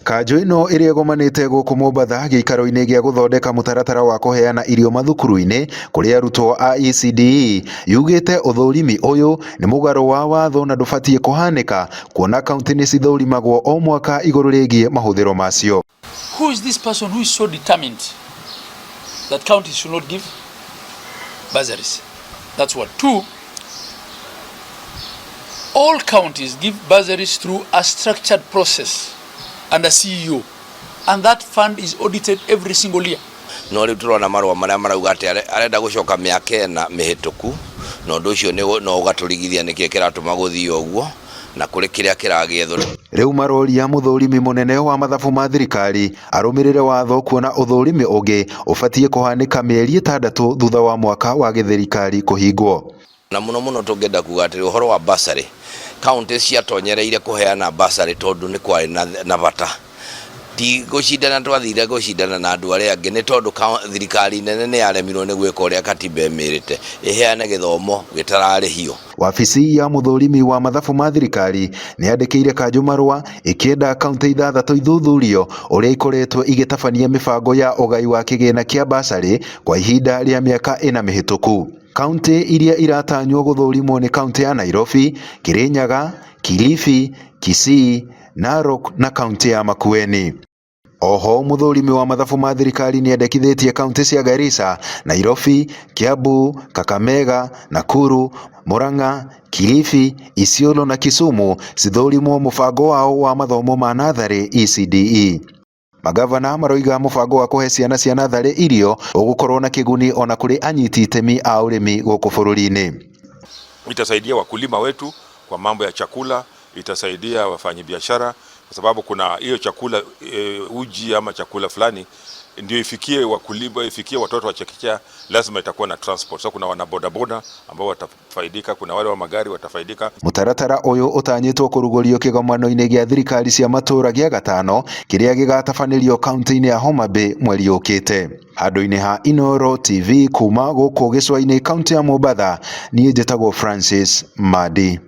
Kanjũ ĩno ĩrĩa ĩgomanĩte gũkũ Mombatha gĩikaro-inĩ gĩa gũthondeka mũtaratara wa kũheana irio mathukuru-inĩ kũrĩ arutwo a ECDE yugĩte ũthũrimi ũyũ nĩ mũgarũ wa watho na ndũbatiĩ kũhanĩka kuona kaunti nĩ cithũrimagwo o mwaka igũrũ rĩgiĩ mahũthĩro macio. Who is this person who is so determined that counties should not give bursaries? That's one. Two, all counties give bursaries through a structured process and a CEO, and that fund is audited every single year. No rĩu tũrona marũa marĩa marauga atĩ arenda gũcoka mĩaka 4 mĩhĩtũku, na ũndũ ũcio no ũgatũrigithia nĩkĩ kĩratũma gũthiĩ ũguo na kũrĩ kĩrĩa kĩragĩethwo. Rĩu maroria mũthũrimi mũnene wa mathabu ma thirikari arũmĩrĩre watho kuona ũthũrimi ũngĩ ũbatiĩ kũhanĩka mĩeri 6 thutha wa mwaka wa gĩthirikari kũhingwo. Na mũno mũno tũngĩenda kuga atĩrĩ, ũhoro wa bursary, kaunti ciatonyereire kũheana bursary tondũ nĩ kwarĩ na bata, ti gũcindana twathire gũcindana na andũ arĩa angĩ, nĩ tondũ thirikari nene nĩ yaremirwo nĩ gwĩka ũrĩa katiba ĩmĩrĩte ĩheane gĩthomo gĩtararĩhio. Wabici ya mũthũrimi wa mathabu ma thirikari nĩ yandĩkĩire kanjũ marũa ĩkĩenda kaunti 6 ithuthurio ũrĩa ikoretwo igĩtabania mĩbango ya ũgai wa kĩgĩna kĩa bursary kwa ihinda rĩa mĩaka 4 mĩhĩtũku. Kaunti iria iratanywo gũthũrimwo nĩ kaunti ya Nairobi, Kirinyaga, Kilifi, Kisii, Narok na kaunti ya Makueni. Oho mũthũrimi wa mathabu ma thirikari nĩendekithĩtie kaunti cia Garissa, Nairobi, Kiambu, Kakamega, Nakuru, Murang'a, Kilifi, Isiolo na Kisumu cithũrimwo mũbango wao wa mathomo ma natharĩ ECDE. Magavana maroiga mũbango wa kũhe ciana cia natharĩ irio ũgũkorwo na kĩguni ona kũrĩ anyiti itemi a ũrĩmi gũkũ bũrũri-inĩ. Itasaidia wakulima wetu kwa mambo ya chakula, itasaidia wafanyabiashara kwa sababu kuna hiyo chakula uji ama chakula fulani ndio ifikie wakulima, ifikie watoto wa chekechea, lazima itakuwa na transport. So kuna wana bodaboda ambao watafaidika, kuna wale wa magari watafaidika. Mũtaratara ũyũ ũtanyĩtwo kũrugũrio kĩgomano-inĩ gĩa thirikari cia matũũra gĩa gatano kĩrĩa gĩgatabanĩrio kaunti-inĩ ya Homa Bay mweri ũkĩte. Handũ-inĩ ha Inooro TV kuma gũkũ gĩcũa-inĩ kaunti ya Mombatha, niĩ njĩtagwo Francis Madi.